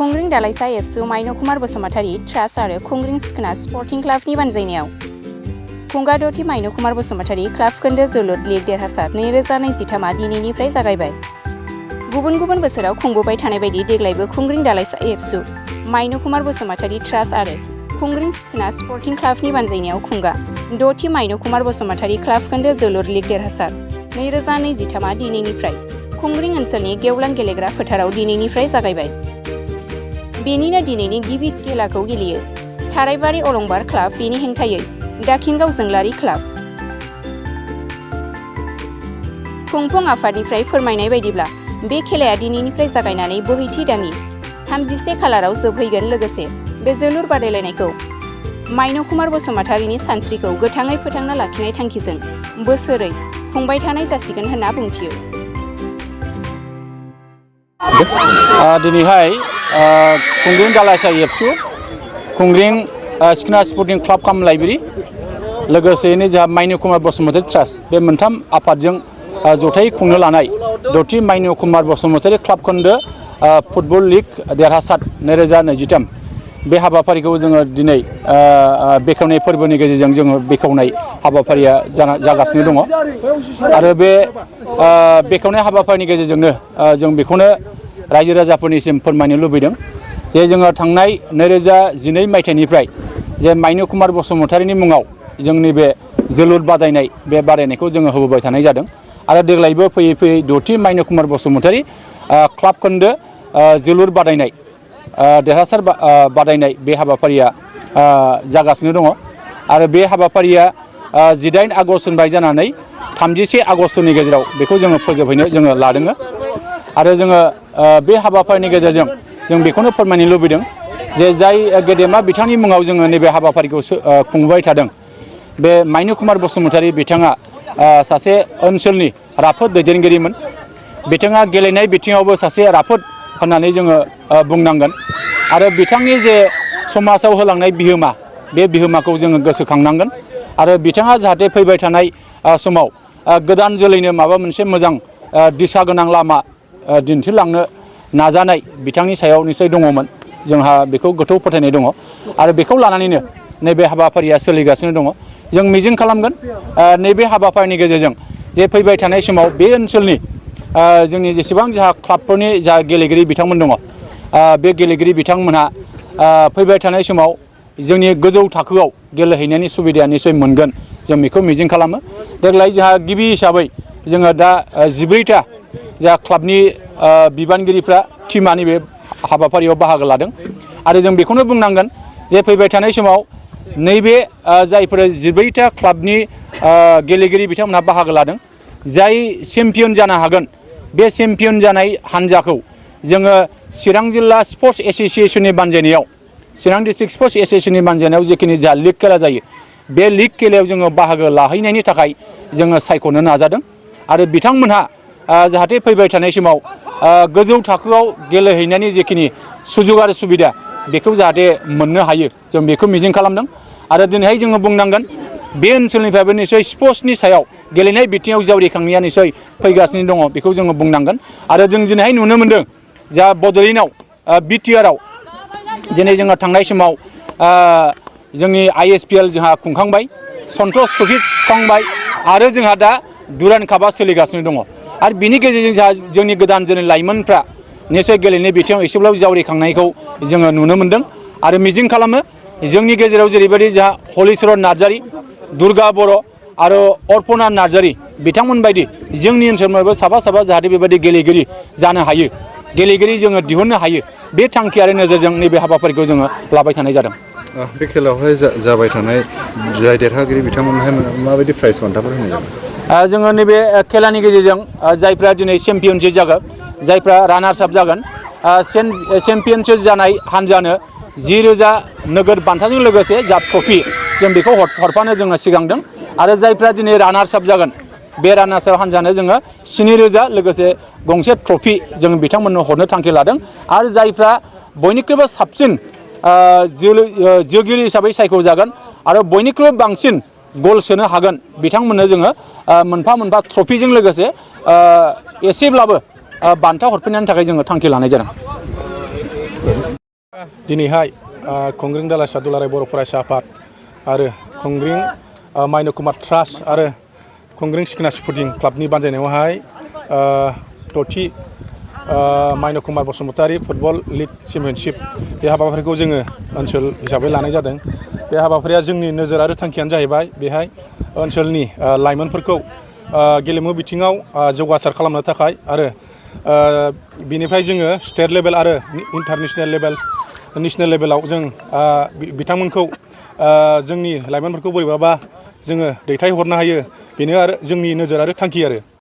खुंग्रिं दालाइसा एबसु माइनो कुमार बसुमतारी ट्रास्ट आरो खुंग्रिं सिखोना स्पर्टिं क्लाबनि बानजायनायाव खुंगाद'थि माइनो कुमार बसुमतारी क्लाब खोन्दो जोलुर लीग देरहासार 2023 दिनैनिफ्राय जागायबाय। गुबुन गुबुन बोसोराव खुंबोबाय थानाय बायदि देग्लायबो खुंग्रिं दालाइसा एबसु माइनो कुमार बसुमतारी ट्रास्ट आरो खुंग्रिं सिखोना स्पर्टिं क्लाबनि बानजायनायाव खुंगा 6थि माइनो कुमार बसुमतारी क्लाब खोन्दो जोलुर लीग देरहासार 2023 दिनैनिफ्राय खुंग्रिं ओनसोलनि गेवलां गेलेग्रा फोथाराव दिनैनिफ्राय जागायबाय। बेनिनो दिनैनि गिबि खेलाखौ गेलेयो थारायबारि अलंबार क्लाब, बेनि हेंथायै दाखिंगाव जोंलारि क्लाब। खुंफुं आफादनिफ्राय फोरमायनाय बायदिब्ला बे खेलाया दिनैनिफ्राय जागायनानै बोहैथि दाननि 31 खालाराव जोबहैगोन। लोगोसे बे जोलुर बादायलायनायखौ माइनो कुमार बसुमतारीनि सानस्रिखौ गोथाङै फोथांना लाखिनाय थांखिजों बोसोरै खुंबाय थानाय जासिगोन होनना बुंथियो। दिनैहाय खुंग्रिं दालाइसा एबसु खुंग्रिं सिखोना स्पर्टिं क्लाब काम लाइब्रेरि लोगोसेयैनो जोंहा माइनो कुमार बसुमतारी ट्रास्ट बे मोनथाम आफादजों जथायै खुंनो लानाय 6थि माइनो कुमार बसुमतारी क्लाब खोन्दो फुटबल लीग देरहासार 2023 बे हाबाफारिखौ जोङो दिनै बेखेवनाय फोरबोनि गेजेरजों जोङो बेखेवनाय हाबाफारिया जागासिनो दङ आरो बे बेखेवनाय हाबाफारिनि गेजेरजोंनो जों बेखौनो रायजो राजाफोरनिसिम फोरमायनो लुबैदों जे जोङो थांनाय 2012 मायथाइनिफ्राय जे माइनो कुमार बसुमतारीनि मुङाव जोंनि बे जोलुर बादायनाय बे बादायनायखौ जोङो होबोबाय थानाय जादों आरो देग्लायबो फैयै फैयै 6थि माइनो कुमार बसुमतारी क्लाब खोन्दो जोलुर बादायनाय देरहासार बादायनाय बे हाबाफारिया जागासिनो दङ आरो बे हाबाफारिया 18 आगस्टनिफ्राय जानानै 31 आगस्टनि गेजेराव बेखौ जोङो फोजोबहैनो जोङो लादों आरो जोङो बे हाबाफारिनि गेजेरजों जों बेखौनो फोरमायनो लुबैदों जे जाय गेदेमा बिथांनि मुङाव जोङो नैबे हाबाफारिखौ खुंबाय थादों बे माइनो कुमार बसुमतारी बिथाङा सासे ओनसोलनि राफोद दैदेनगिरिमोन। बिथाङा गेलेनाय बिथिङावबो सासे राफोद होननानै जोङो बुंनांगोन आरो बिथांनि जे समाजाव होलांनाय बिहोमा बे बिहोमाखौ जोङो गोसोखांनांगोन आरो बिथाङा जाहाथे फैबाय थानाय समाव गोदान जोलैनो माबा मोनसे मोजां दिशा गोनां लामा दिन्थिलांनो नाजानाय बिथांनि सायाव निश्चय दङमोन। जोंहा बेखौ गोथौ फोथायनाय दङ आरो बेखौ लानानैनो नैबे हाबाफारिया सोलिगासिनो दङ। जों मिजिं खालामगोन नैबे हाबाफारिनि गेजेरजों जे फैबाय थानाय समाव बे ओनसोलनि जोंनि जेसेबां जोंहा क्लाबफोरनि जा गेलेगिरि बिथांमोन दङ बे गेलेगिरि बिथांमोनहा फैबाय थानाय समाव जोंनि गोजौ थाखोआव गेलेहैनायनि सुबिदाया निश्चय मोनगोन जों बेखौ मिजिं खालामो। देग्लाय जोंहा गिबि हिसाबै जोङो दा 14टा जा क्लाबनि बिबानगिरिफ्रा टिमा नैबे हाबाफारियाव बाहागो लादों आरो जों बेखौनो बुंनांगोन जे फैबाय थानाय समाव नैबे जायफोर 14टा क्लाबनि गेलेगिरि बिथांमोनहा बाहागो लादों जाय चेम्पियन जानो हागोन बे चेम्पियन जानाय हान्जाखौ जोङो चिरां जिल्ला स्पर्ट्स एस'सिएशननि बानजायनायाव चिरां डिस्ट्रिक्ट स्पर्ट्स एस'सिएशननि बानजायनायाव जिखिनि जा लीग खेला जायो बे लीग खेलायाव जोङो बाहागो लाहैनायनि थाखाय जोङो सायख'नो नाजादों आरो बिथांमोनहा जाहाथे फैबाय थानाय समाव गोजौ थाखोआव गेलेहैनायनि जिखिनि सुजुग आरो सुबिदा बेखौ जाहाथे मोननो हायो जों बेखौ मिजिं खालामदों आरो दिनैहाय जोङो बुंनांगोन बे ओनसोलनिफ्रायबो निश्चय स्पर्ट्सनि सायाव गेलेनाय बिथिङाव जावरिखांनाया निश्चय फैगासिनो दङ बेखौ जोङो बुंनांगोन आरो जों दिनैहाय नुनो मोनदों जा बड'लेण्डआव बिटिआरआव दिनै जोङो थांनाय समाव जोंनि ISPL जोंहा खुंखांबाय, सन्टस ट्रफि खुंखांबाय आरो जोंहा दा दुरान्ड कापआ सोलिगासिनो दङ आरो बिनि गेजेरजों जोंहा जोंनि गोदान जोलै लाइमोनफ्रा निश्चय गेलेनाय बिथिङाव एसेब्लाबो जावरिखांनायखौ जोङो नुनो मोनदों आरो मिजिं खालामो जोंनि गेजेराव जेरैबायदि जोंहा हलिचरन नार्जारी, दुर्गा बर' आरो अर्पना नार्जारी बिथांमोन बायदि जोंनि ओनसोलनिफ्रायबो साफा जाहाथे बेबायदि गेलेगिरि जानो हायो, गेलेगिरि जोङो दिहुननो हायो बे थांखि आरो नोजोरजों नैबे हाबाफारिखौ जोङो लाबाय थानाय जादों। बे खेलायावहाय जाबाय थानाय जाय देरहागिरि बिथांमोनहाय माबायदि प्राइज बान्थाफोर होनाय जागोन? जोङो नैबे खेलानि गेजेरजों जायफ्रा दिनै चेम्पियनशिप जागोन, जायफ्रा रानार्स आप जागोन, चेम्पियनशिप जानाय हान्जानो 10,000 नोगोद बान्थाजों लोगोसे जा ट्रफि जों बेखौ हरफानो जोङो सिगांदों आरो जायफ्रा दिनै रानार्स आप जागोन बे रानार्स आप हान्जानो जोङो 7,000 लोगोसे गंसे ट्रफि जों बिथांमोननो हरनो थांखि लादों आरो जायफ्रा बयनिख्रुइबो साबसिन जोगिरि हिसाबै सायख'जागोन आरो बयनिख्रुइबो बांसिन गल सोनो हागोन बिथांमोननो जोङो मोनफा ट्रफिजों लोगोसे एसेब्लाबो बान्था हरफिननायनि थाखाय जोङो थांखि लानाय जादों। दिनैहाय खुंग्रिं दालाइसा दुलाराय बर' फरायसा आफाद आरो खुंग्रिं माइन' कुमार ट्रास्ट आरो खुंग्रिं सिखोना स्पर्टिं क्लाबनि बानजायनायावहाय 6थि Maino' Kumar Basumatary football league championship बे हाबाफारिखौ जोङो ओनसोल हिसाबै लानाय जादों। बे हाबाफारिया जोंनि नोजोर आरो थांखियानो जाहैबाय बेहाय ओनसोलनि लाइमोनफोरखौ गेलेमु बिथिङाव जौगासार खालामनो थाखाय आरो बिनिफ्राय जोङो स्टेट लेभेल आरो इन्टारनेशनेल लेभेल नेशनेल लेभेलाव जों बिथांमोनखौ जोंनि लाइमोनफोरखौ बोरैबाबा जोङो दैथायहरनो हायो बेनो आरो जोंनि नोजोर आरो थांखि आरो